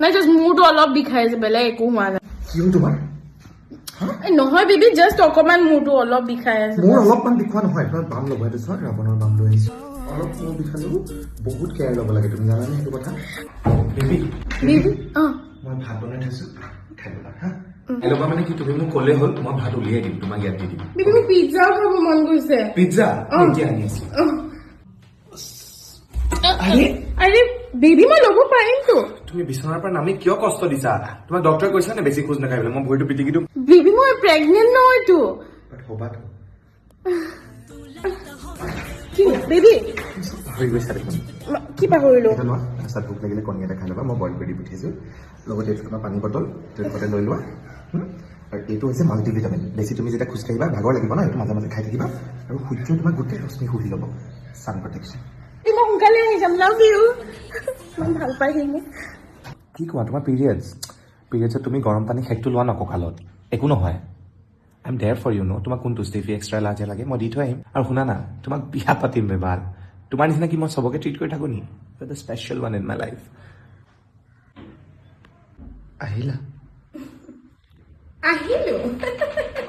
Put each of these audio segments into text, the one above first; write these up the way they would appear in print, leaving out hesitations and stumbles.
নাই, জাষ্ট মূৰটো অলপ বিষাই আছে, বেলেগ একো হোৱা নাই। কি হ'ল তোমাৰ? এই নহয় বেবী, জাষ্ট অকমান মূৰটো অলপ বিষাই আছে। মোৰ অলপমান বিষোৱা নহয়, তোমাৰ বাম ল'ব। এইটো চোৱা, ৰাৱণৰ বাম লৈ আহিছো। অলপ মূৰ বিষালেও বহুত কেয়াৰ ল'ব লাগে, তুমি জানানে সেইটো কথা, বেবী? বেবী, অ। মই ভাত বনাই থৈছো, খাই ল'বা। হা, খাই ল'বা মানে কি? তুমি মোক ক'লে হ'ল, মই ভাত উলিয়াই দিম, তোমাক ইয়াত দি দিম। বেবী, মোক পিজ্জাও খাব মন গৈছে। পিজ্জা? অ। এতিয়া আনি আছো। আৰে! আৰে বেবী, মই ল'ব পাৰিমতো। তুমি বিচনাৰ পৰা নামি কিয় কষ্ট দিছা? তোমাক ডক্টৰে কৈছে নে বেছি খোজ নাকাঢ়িবলৈ? মই ভৰিটো পিটিকি দিওঁ। বেবী, মই প্ৰেগনেণ্ট নহয়তো। বাট হ'বাতো। কি বেবী? পাহৰি গৈছা দেখোন। কি পাহৰিলো? এটা লোৱা, ৰাস্তাত ভোক লাগিলে কণী এটা খাই ল'বা। মই বইল কৰি দি পঠিয়াইছো। লগতে এইটো তোমাৰ পানী বটল, এইটো লগতে লৈ লোৱা। আৰু এইটো হৈছে মাল্টিভিটামিন। বেছি তুমি যেতিয়া খোজকাঢ়িবা, ভাগৰ লাগিব ন, এইটো মাজে মাজে খাই থাকিবা। আৰু সূৰ্যই তোমাক গোটেই ৰশ্মি শুহি ল'ব, ছান প্ৰটেকশ্যন। এই মই সোনকালে আহি যাম। Love you. ইমান ভাল পাই সি মোক। কি কোৱা? তোমাৰ পিৰিয়ডছ, পিৰিয়ডছত তুমি গৰম পানী সেকটো লোৱা ন কঁকালত, একো নহয়। I am there for you no? তোমাক কোনটো ষ্টেফি এক্সট্ৰা লাৰ্জ লাগে, মই দি থৈ আহিম। আৰু শুনা না, তোমাক বিয়া পাতিম এবাৰ। তোমাৰ নিচিনা কি মই চবকে ট্ৰিট কৰি থাকোঁ নি? The special one in my life. আহিলা? আহিলো।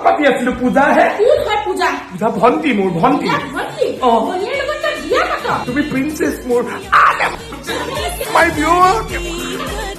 পাতি আছিলো, পূজাহে। কোন হয় পূজা? পূজা ভণ্টি, মোৰ ভণ্টি। ভণ্টি? অ। ভনীৰ লগত তই বিয়া পাত? তুমি প্ৰিন্সেছ মোৰ, মাই।